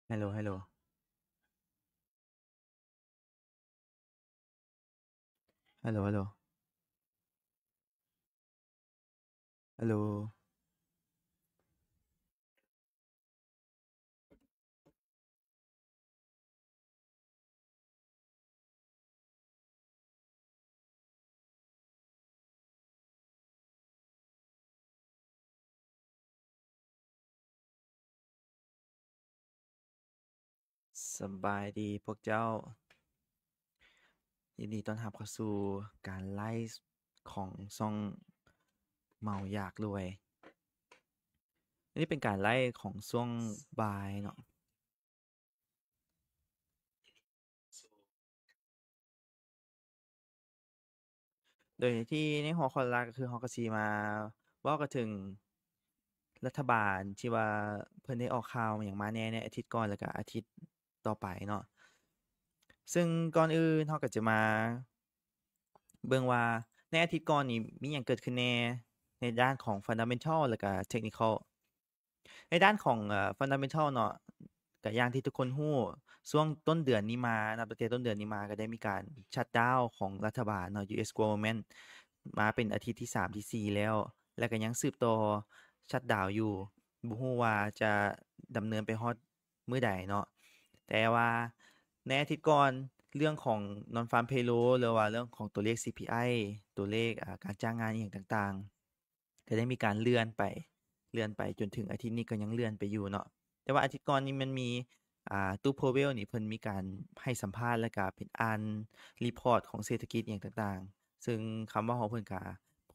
ຮັລໂຫຼ ຮັລໂຫຼ ຮັລໂຫຼ ຮັລໂຫຼ ຮັລໂຫຼ. ສະບາຍດີພວກເຈົ້າ, ຍິນດີຕ້ອນຮັບເຂົ້າສູ່ການໄລຟ໌ຂອງຊ່ອງເມົາຢາກລວຍ. ອັນນີ້ເປັນການໄລຟ໌ຂອງຊ່ວງບ່າຍເນາະ. ໂດຍທີ່ໃນຫົວຂໍ້ຫຼັກກໍຄືເຮົາກໍຊິມາເວົ້າກັນເຖິງລັດຖະບານທີ່ວ່າເພິ່ນໄດ້ອອກຂ່າວຫຍັງມາແດ່ໃນອາທິດກ່ອນ ແລ້ວກໍອາທິດຕໍ່ໄປເນາະ. ເຊິ່ງກ່ອນອື່ນເຮົາກໍຈະມາເບິ່ງວ່າໃນອາທິດກ່ອນນີ້ມີຫຍັງເກີດຂຶ້ນແດ່ໃນດ້ານຂອງ fundamental ແລ້ວກໍ technical. ໃນດ້ານຂອງ ເອີ fundamental ເນາະ, ກະຢ່າງທີ່ທຸກຄົນຮູ້, ຊ່ວງຕົ້ນເດືອນນີ້ມາ, ນັບຕັ້ງແຕ່ຕົ້ນເດືອນນີ້ມາ ກະໄດ້ມີການ shutdown ຂອງລັດຖະບານເນາະ, ຢູເອສ government ມາເປັນອາທິດທີສາມ ທີສີ່ແລ້ວ, ແລະ ກະຍັງສືບຕໍ່ shutdown ຢູ່, ບໍ່ຮູ້ວ່າຈະດຳເນີນໄປຮອດມື້ໃດເນາະ. ແຕ່ວ່າໃນອາທິດກ່ອນ, ເລື່ອງຂອງ non-farm payroll ຫຼືວ່າເລື່ອງຂອງຕົວເລກ CPI, ຕົວເລກ ອາ ການຈ້າງງານອີ່ຫຍັງຕ່າງໆ ກໍໄດ້ມີການເລື່ອນໄປ, ເລື່ອນໄປຈົນເຖິງອາທິດນີ້ກໍຍັງເລື່ອນໄປຢູ່ເນາະ. ແຕ່ວ່າອາທິດກ່ອນນີ້ມັນມີ ອ່າ ຕູ້ Powell ນີ້ເພິ່ນມີການໃຫ້ສຳພາດ ແລ້ວກະເປັນອ່ານ report ຂອງເສດຖະກິດຫຍັງຕ່າງໆ, ເຊິ່ງຄຳເວົ້າຂອງເພິ່ນກະ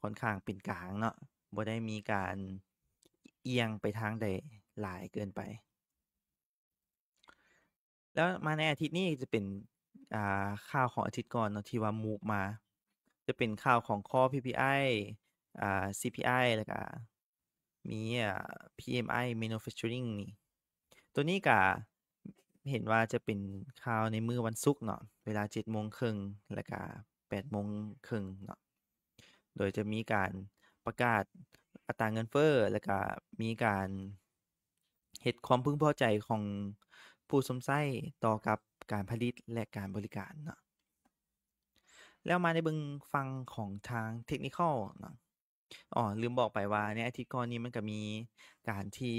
ຂ້ອນຂ້າງເປັນກາງເນາະ, ບໍ່ໄດ້ມີການອຽງໄປທາງໃດຫຼາຍເກີນໄປ. ແລ້ວມາໃນອາທິດນີ້ຈະເປັນ ອ່າ ຂ່າວຂອງອາທິດກ່ອນເນາະ ທີ່ວ່າ move ມາ, ຈະເປັນຂ່າວຂອງ Core PPI ອ່າ CPI ແລ້ວກະມີ ອ່າ PMI Manufacturing ນີ້. ໂຕນີ້ກະເຫັນວ່າຈະເປັນຂ່າວໃນມື້ວັນສຸກເນາະ, ເວລາເຈັດໂມງເຄິ່ງ ແລ້ວກະແປດໂມງເຄິ່ງເນາະ. ໂດຍຈະມີການປະກາດອັດຕາເງິນເຟີ້ ແລ້ວກະມີການເຮັດຄວາມເພິ່ງພໍໃຈຂອງຜູ້ຊົມໃຊ້ຕໍ່ກັບການຜະລິດ ແລະ ການບໍລິການເນາະ. ແລ້ວມາໃນເບິ່ງຝັ່ງຂອງທາງ technical ເນາະ. ອໍ ລືມບອກໄປວ່າໃນອາທິດກ່ອນນີ້ມັນກະມີການທີ່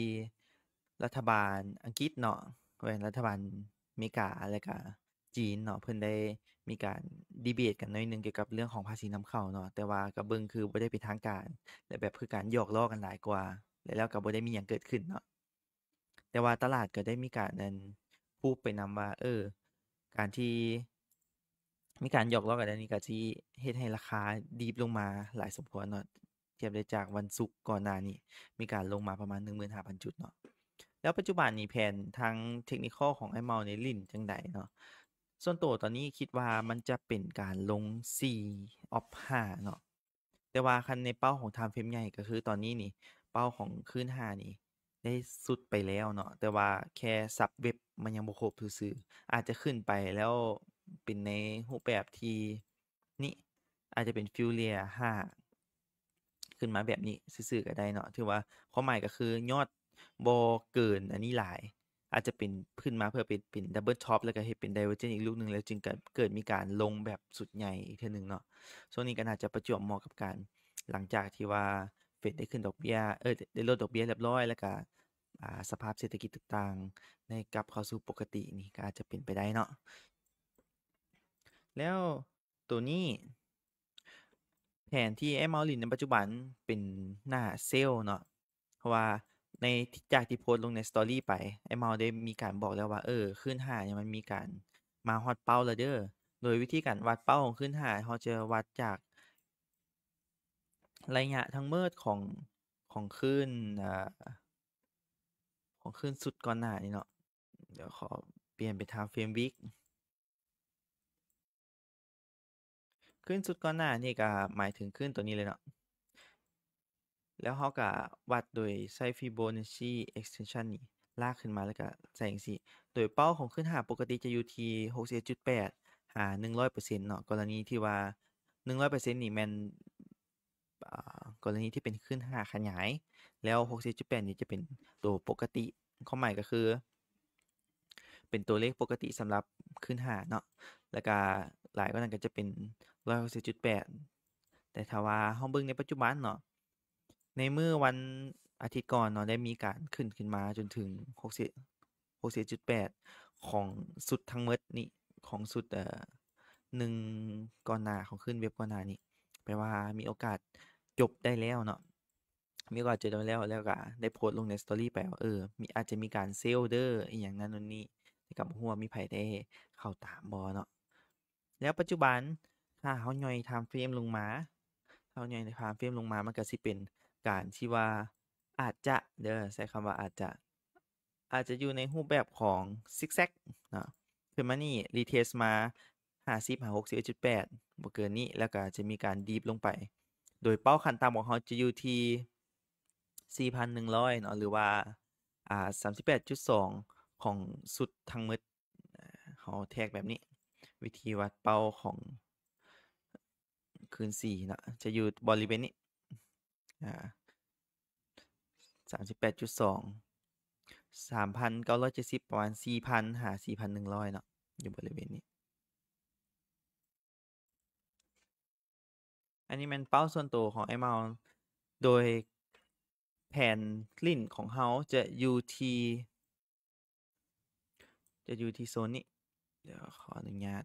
ລັດຖະບານອັງກິດເນາະ, ແມ່ນລັດຖະບານເມກາ ແລ້ວກະ ຈີນເນາະ ເພິ່ນໄດ້ມີການ debate ກັນໜ້ອຍໜຶ່ງກ່ຽວກັບເລື່ອງຂອງພາສີນຳເຂົ້າເນາະ, ແຕ່ວ່າກໍເບິ່ງຄືບໍ່ໄດ້ເປັນທາງການ ແລະ ແບບຄືການຫຍອກລໍ້ກັນຫຼາຍກວ່າ ແລ້ວກໍບໍ່ໄດ້ມີຫຍັງເກີດຂຶ້ນເນາະ. ແຕ່ວ່າຕະຫຼາດກໍໄດ້ມີການ ອັນ prove ໄປນຳວ່າ ເອີ ການທີ່ມີການຫຍອກລໍ້ກັນແນວນີ້ ກໍຊິເຮັດໃຫ້ລາຄາດີບລົງມາຫຼາຍສົມຄວນເນາະ. ທຽບໄດ້ຈາກວັນສຸກກ່ອນໜ້ານີ້ ມີການລົງມາປະມານໜຶ່ງໝື່ນຫ້າພັນຈຸດເນາະ. ແລ້ວປັດຈຸບັນນີ້ແຜນທາງ technical ຂອງອ້າຍເມົານີ້ຫຼິ້ນຈັ່ງໃດເນາະ? ສ່ວນໂຕຕອນນີ້ຄິດວ່າມັນຈະເປັນການລົງສີ່ ອອບຫ້າເນາະ. ແຕ່ວ່າຄັນໃນເປົ້າຂອງ time frame ໃຫຍ່ ກໍຄືຕອນນີ້ນີ້ ເປົ້າຂອງຄື້ນຫ້ານີ້ໄດ້ສຸດໄປແລ້ວເນາະ, ແຕ່ວ່າແຄ່ subwave ມັນຍັງບໍ່ຄົບຊື່ໆ. ອາດຈະຂຶ້ນໄປແລ້ວເປັນໃນຮູບແບບທີ່ ນີ້ ອາດຈະເປັນ full layer ຫ້າ ຂຶ້ນມາແບບນີ້ຊື່ໆກໍໄດ້ເນາະ. ຖືວ່າຄວາມໝາຍກໍຄືຍອດບໍ່ເກີນອັນນີ້ຫຼາຍ, ອາດຈະເປັນຂຶ້ນມາເພື່ອເປັນ ເປັນ double top ແລ້ວກໍເຮັດເປັນ divergence ອີກລູກໜຶ່ງ ແລ້ວຈຶ່ງກະເກີດມີການລົງແບບສຸດໃຫຍ່ອີກເທື່ອໜຶ່ງເນາະ. ຊ່ວງນີ້ກໍໜ້າຈະປະຈວບເໝາະກັບການ ຫຼັງຈາກທີ່ວ່າ Fed ໄດ້ຂຶ້ນດອກເບ້ຍ ເອີ ໄດ້ລົດດອກເບ້ຍຮຽບຮ້ອຍ ແລ້ວກໍ ອ່າ ສະພາບເສດຖະກິດຕ່າງໆ ໄດ້ກັບເຂົ້າສູ່ປົກກະຕິນີ້ ກໍອາດຈະເປັນໄປໄດ້ເນາະ. ແລ້ວ ໂຕນີ້ ແຜນທີ່ອ້າຍເມົາຫຼິ້ນໃນປັດຈຸບັນເປັນໜ້າ sell ເນາະ, ເພາະວ່າໃນ ຈາກທີ່ໂພສລົງໃນ story ໄປ ອ້າຍເມົາໄດ້ມີການບອກແລ້ວວ່າ ເອີ ຄື້ນຫ້ານີ້ມັນມີການມາຮອດເປົ້າແລ້ວເດີ. ໂດຍວິທີການວັດເປົ້າຂອງຄື້ນຫ້າ ເຮົາຈະວັດຈາກໄລຍະທັງໝົດຂອງ ຂອງຄື້ນ ອ່າ ຂອງຄື້ນຊຸດກ່ອນໜ້ານີ້ເນາະ. ດຽວຂໍປ່ຽນເປັນ time frame week. ຄື້ນຊຸດກ່ອນໜ້ານີ້ກໍໝາຍເຖິງຄື້ນໂຕນີ້ເລີຍເນາະ, ແລ້ວເຮົາກໍວັດໂດຍໃຊ້ Fibonacci extension ນີ້ ລາກຂຶ້ນມາ ແລ້ວກໍໃສ່ຈັ່ງຊີ້. ໂດຍເປົ້າຂອງຄື້ນຫ້າປົກກະຕິຈະຢູ່ທີ່ຫົກສິບເອັດຈຸດແປດ ຫາ ໜຶ່ງຮ້ອຍເປີເຊັນເນາະ. ກໍລະນີທີ່ວ່າ ໜຶ່ງຮ້ອຍເປີເຊັນນີ້ແມ່ນ ອ່າ ກໍລະນີທີ່ເປັນຄື້ນຫ້າຂະຫຍາຍ, ແລ້ວຫົກສິບເອັດຈຸດແປດນີ້ຈະເປັນໂຕປົກກະຕິ. ຄວາມໝາຍກໍຄື ເປັນຕົວເລກປົກກະຕິສຳລັບຄືນຫ້າເນາະ ແລ້ວກະຫຼາຍກວ່ານັ້ນກໍຈະເປັນຮ້ອຍຫົກສິບຈຸດແປດ ແຕ່ຖ້າວ່າເຮົາເບິ່ງໃນປັດຈຸບັນເນາະ ໃນມື້ວັນອາທິດກ່ອນເນາະ ໄດ້ມີການຂຶ້ນຂຶ້ນມາຈົນເຖິງຫົກສິບ ຫົກສິບເອັດຈຸດແປດ ຂອງຊຸດທັງໝົດນີ້ ຂອງຊຸດ ເອີ ໜຶ່ງກ່ອນໜ້າ ຂອງຄືນເວັບກ່ອນໜ້ານີ້ ແປວ່າມີໂອກາດຈົບໄດ້ແລ້ວເນາະ ມີໂອກາດຈົບໄດ້ແລ້ວ ແລ້ວກະໄດ້ໂພສລົງໃນສະຕໍຣີໄປວ່າ ເອີ ມີ ອາດຈະມີການເຊວເດີ ອີ່ຫຍັງນັ້ນໂນ່ນນີ້ ແຕ່ກໍບໍ່ຮູ້ວ່າມີໃຜໄດ້ເຂົ້າຕາມບໍ່ເນາະ. ແລ້ວປັດຈຸບັນ ຖ້າເຮົາຍ່ອຍທາມເຟຣມລົງມາ ເຮົາຍ່ອຍທາມເຟຣມລົງມາ ມັນກໍຊິເປັນການທີ່ວ່າອາດຈະເດີ ໃຊ້ຄຳວ່າອາດຈະ ອາດຈະຢູ່ໃນຮູບແບບຂອງຊິກແຊັກເນາະ ຂຶ້ນມານີ້ ຣີເທສມາຫ້າສິບຫາຫົກສິບເອັດຈຸດແປດ ບໍ່ເກີນນີ້ ແລ້ວກໍຈະມີການດີບລົງໄປ ໂດຍເປົ້າຂັ້ນຕ່ຳຂອງເຮົາຈະຢູ່ທີ່ສີ່ພັນໜຶ່ງຮ້ອຍເນາະ ຫຼືວ່າ ອ່າ ສາມສິບແປດຈຸດສອງ ຂອງຊຸດທັງໝົດ. ເຮົາແທກແບບນີ້ ວິທີວັດເປົ້າຂອງຄືນສີ່ເນາະ ຈະຢູ່ບໍລິເວນນີ້ ອ່າ ສາມສິບແປດຈຸດສອງ ສາມພັນເກົ້າຮ້ອຍເຈັດສິບ ປະມານສີ່ພັນຫາສີ່ພັນໜຶ່ງຮ້ອຍເນາະ ຢູ່ບໍລິເວນນີ້. ອັນນີ້ແມ່ນເປົ້າສ່ວນໂຕຂອງອ້າຍເມົາ ໂດຍແຜນຫຼິ້ນຂອງເຮົາຈະຢູ່ທີ່ ຈະຢູ່ທີ່ໂຊນນີ້ ດຽວຂໍອະນຸຍາດ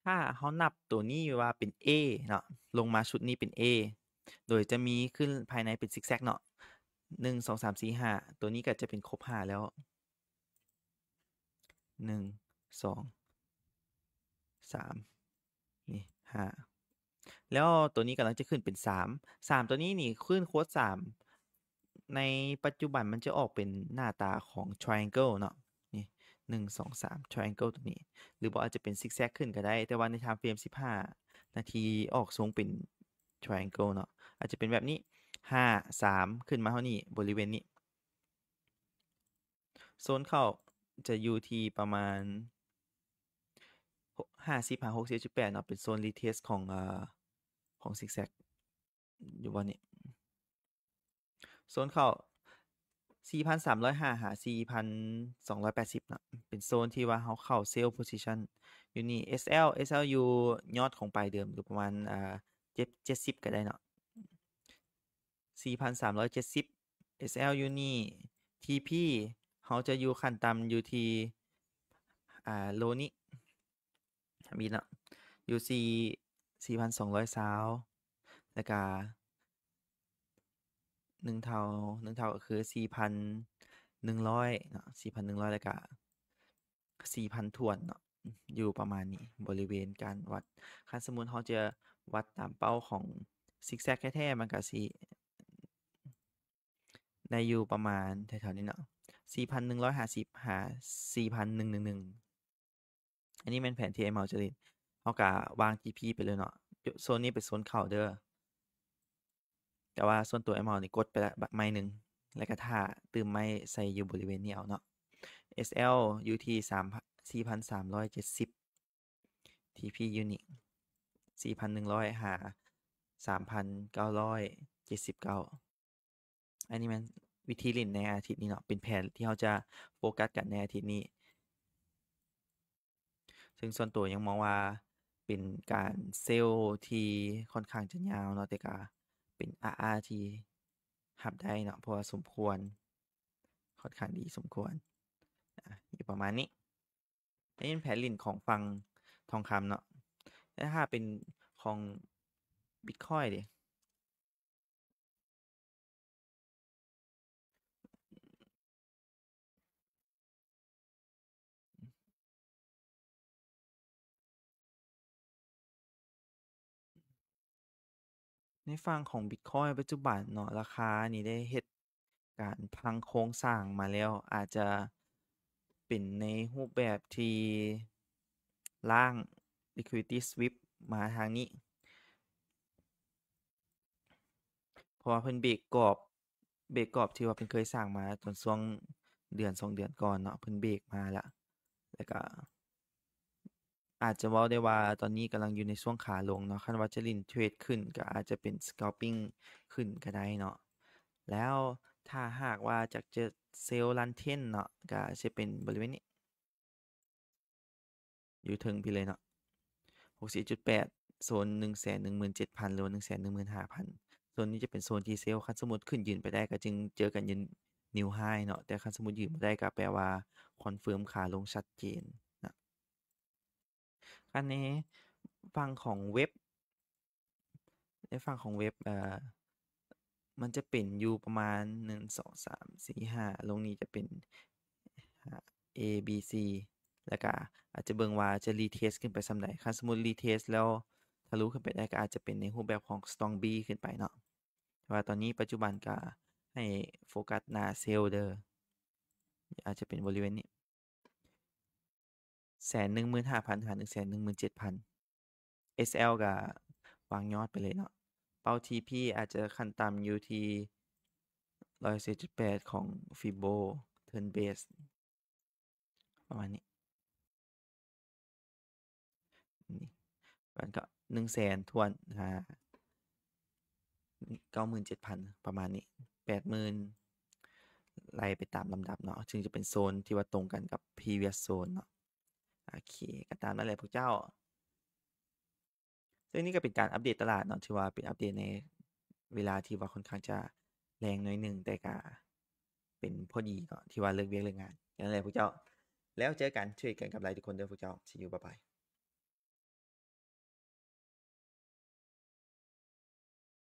ຖ້າເຮົານັບໂຕນີ້ວ່າເປັນ A ເນາະ ລົງມາຊຸດນີ້ເປັນ A ໂດຍຈະມີຂຶ້ນພາຍໃນເປັນຊິກແຊັກເນາະ ໜຶ່ງ ສອງ ສາມ ສີ່ ຫ້າ ໂຕນີ້ກໍຈະເປັນຄົບຫ້າແລ້ວ ໜຶ່ງ ສອງ ສາມ ນີ້ ຫ້າ ແລ້ວໂຕນີ້ກຳລັງຈະຂຶ້ນເປັນສາມ ສາມ ໂຕນີ້ນີ້ ຂຶ້ນໂຄດສາມ ໃນປັດຈຸບັນມັນຈະອອກເປັນໜ້າຕາຂອງ triangle ເນາະ ນີ້ ໜຶ່ງ ສອງ ສາມ triangle ໂຕນີ້ ຫຼືບໍ່ອາດຈະເປັນ zigzag ຂຶ້ນກໍໄດ້ ແຕ່ວ່າໃນ time frame ສິບຫ້ານາທີອອກຊົງເປັນ triangle ເນາະ ອາດຈະເປັນແບບນີ້ ຫ້າ ສາມ ຂຶ້ນມາເທົ່ານີ້ ບໍລິເວນນີ້ ໂຊນເຂົ້າຈະຢູ່ທີ່ປະມານຫ້າສິບຫາຫົກສິບເອັດຈຸດແປດເນາະ ເປັນໂຊນ retest ຂອງ ເອີ ຂອງ zigzag ຢູ່ບ່ອນນີ້ ໂຊນເຂົ້າສີ່ພັນສາມຮ້ອຍຫ້າຫາສີ່ພັນສອງຮ້ອຍແປດສິບເນາະ ເປັນໂຊນທີ່ວ່າເຮົາເຂົ້າ sell position ຢູ່ນີ້ SL SLU ຍອດຂອງປາຍເດີມຢູ່ປະມານ ເອີ ເຈັດ ເຈັດສິບກໍໄດ້ເນາະ ສີ່ພັນສາມຮ້ອຍເຈັດສິບ SL ຢູ່ນີ້ TP ເຮົາຈະຢູ່ຂັ້ນຕ່ຳຢູ່ທີ່ ອ່າ low ນີ້ ມີເນາະ ຢູ່ສີ່ ສີ່ພັນສອງຮ້ອຍຊາວ ແລ້ວກະໜຶ່ງເທົ່າ ໜຶ່ງເທົ່າກໍຄືສີ່ພັນໜຶ່ງຮ້ອຍເນາະ ສີ່ພັນໜຶ່ງຮ້ອຍ ແລ້ວກະ ສີ່ພັນຖ້ວນເນາະ ຢູ່ປະມານນີ້ ບໍລິເວນການວັດ ຄັນສົມມຸດເຮົາຈະວັດຕາມເປົ້າຂອງ zigzag ແທ້ໆ ມັນກະຊິໄດ້ຢູ່ປະມານແຖວໆນີ້ເນາະ ສີ່ພັນໜຶ່ງຮ້ອຍຫ້າສິບຫາສີ່ພັນໜຶ່ງໜຶ່ງໜຶ່ງ ອັນນີ້ແມ່ນແຜນທີ່ອ້າຍເມົາຈະຫຼິ້ນ ເຮົາກະວາງ TP ໄປເລີຍເນາະ ໂຊນນີ້ເປັນໂຊນເຂົ້າເດີ. ແຕ່ວ່າສ່ວນຕົວອ້າຍເມົານີ້ກົດໄປລະບາດໄມ້ໜຶ່ງ ແລ້ວກະຖ້າຕື່ມໄມ້ໃສ່ຢູ່ບໍລິເວນນີ້ເອົາເນາະ SL ຢູ່ທີ່ສາມ ສີ່ພັນສາມຮ້ອຍເຈັດສິບ TP ຢູ່ນີ້ ສີ່ພັນໜຶ່ງຮ້ອຍຫາສາມພັນເກົ້າຮ້ອຍເຈັດສິບເກົ້າ ອັນນີ້ແມ່ນວິທີຫຼິ້ນໃນອາທິດນີ້ເນາະ ເປັນແຜນທີ່ເຮົາຈະໂຟກັສກັນໃນອາທິດນີ້ ເຊິ່ງສ່ວນຕົວຍັງມອງວ່າເປັນການເຊວທີ່ຂ້ອນຂ້າງຈະຍາວເນາະ ແຕ່ກະເປັນ RR ທີ່ຮັບໄດ້ເນາະ ເພາະວ່າສົມຄວນ ຂ້ອນຂ້າງດີສົມຄວນ ອາ ຢູ່ປະມານນີ້ ອັນນີ້ເປັນແຜນຫຼິ້ນຂອງຝັ່ງທອງຄຳເນາະ ແຕ່ຖ້າເປັນຂອງ Bitcoin ເດ? ໃນຝັ່ງຂອງ Bitcoin ປັດຈຸບັນເນາະ ລາຄານີ້ໄດ້ເຮັດການພັງໂຄງສ້າງມາແລ້ວ ອາດຈະເປັນໃນຮູບແບບທີ່ລ້າງ liquidity sweep ມາທາງນີ້ ເພາະວ່າເພິ່ນເບຣກກອບ ເບຣກກອບທີ່ວ່າເພິ່ນເຄີຍສ້າງມາຕອນຊ່ວງເດືອນສອງເດືອນກ່ອນເນາະ ເພິ່ນເບຣກມາລະ ແລ້ວກະອາດຈະເວົ້າໄດ້ວ່າຕອນນີ້ກຳລັງຢູ່ໃນຊ່ວງຂາລົງເນາະ ຄັນວ່າຈະຫຼິ້ນເທຣດຂຶ້ນກະອາດຈະເປັນ scalping ຂຶ້ນກະໄດ້ເນາະ ແລ້ວ ຖ້າຫາກວ່າຈະເຈີເຊວລັນເທັນເນາະ ກໍຈະເປັນບໍລິເວນນີ້ ຢູ່ເທິງພີ້ເລີຍເນາະ ຫົກສິບເອັດຈຸດແປດ ໂຊນໜຶ່ງແສນໜຶ່ງໝື່ນເຈັດພັນ ຫຼືວ່າໜຶ່ງແສນໜຶ່ງໝື່ນຫ້າພັນ. ໂຊນນີ້ຈະເປັນໂຊນທີ່ເຊວ ຄັນສົມມຸດຂຶ້ນຢືນໄປໄດ້ກໍຈຶ່ງເຈີກັນຢູ່ນິວໄຮເນາະ ແຕ່ຄັນສົມມຸດຢືນບໍ່ໄດ້ກໍແປວ່າຄອນເຟີມຂາລົງຊັດເຈນນະ. ຄັນໃນຝັ່ງຂອງເວັບ ໃນຝັ່ງຂອງເວັບ ເອີ ມັນຈະເປັນຢູ່ປະມານ ໜຶ່ງ ສອງ ສາມ ສີ່ ຫ້າ ລົງນີ້ຈະເປັນ A B C ແລ້ວກະອາດຈະເບິ່ງວ່າຈະຣີເທສຂຶ້ນໄປສ່ຳໃດ. ຄັນສົມມຸດຣີເທສແລ້ວທະລຸຂຶ້ນໄປໄດ້ ກໍອາດຈະເປັນໃນຮູບແບບຂອງສະຕອງບີຂຶ້ນໄປເນາະ. ແຕ່ວ່າຕອນນີ້ປັດຈຸບັນກະໃຫ້ໂຟກັສໜ້າເຊວເດີ ອາດຈະເປັນບໍລິເວນນີ້ ແສນໜຶ່ງໝື່ນຫ້າພັນ ຫາ ໜຶ່ງແສນໜຶ່ງໝື່ນເຈັດພັນ. ເອສແອລ ກະວາງຍອດໄປເລີຍເນາະ. ເປົ້າ ທີພີ ອາດຈະຂັ້ນຕ່ຳຢູ່ທີ່ຮ້ອຍສິບເອັດຈຸດແປດຂອງ Fibo Turn Base ປະມານນີ້. ນີ້ ມັນກໍໜຶ່ງແສນຖ້ວນ ຫາ ເກົ້າໝື່ນເຈັດພັນ ປະມານນີ້ ແປດໝື່ນ ໄລ່ໄປຕາມລຳດັບເນາະ ຊຶ່ງຈະເປັນໂຊນທີ່ວ່າຕົງກັນກັບ previous zone ເນາະ. ໂອເຄ ກໍຕາມນັ້ນແຫຼະພວກເຈົ້າ. ເຊິ່ງນີ້ກໍເປັນການອັບເດດຕະຫຼາດເນາະ ຖືວ່າເປັນອັບເດດໃນເວລາທີ່ວ່າຄ່ອນຂ້າງຈະແລງໜ້ອຍໜຶ່ງ ແຕ່ກໍເປັນພໍດີເນາະ ທີ່ວ່າເລີກວຽກເລີກງານ. ນັ້ນແຫຼະພວກເຈົ້າ ແລ້ວເຈີກັນ ເທຣດກັນກຳໄລທຸກຄົນເດີພວກເຈົ້າ. See you bye bye.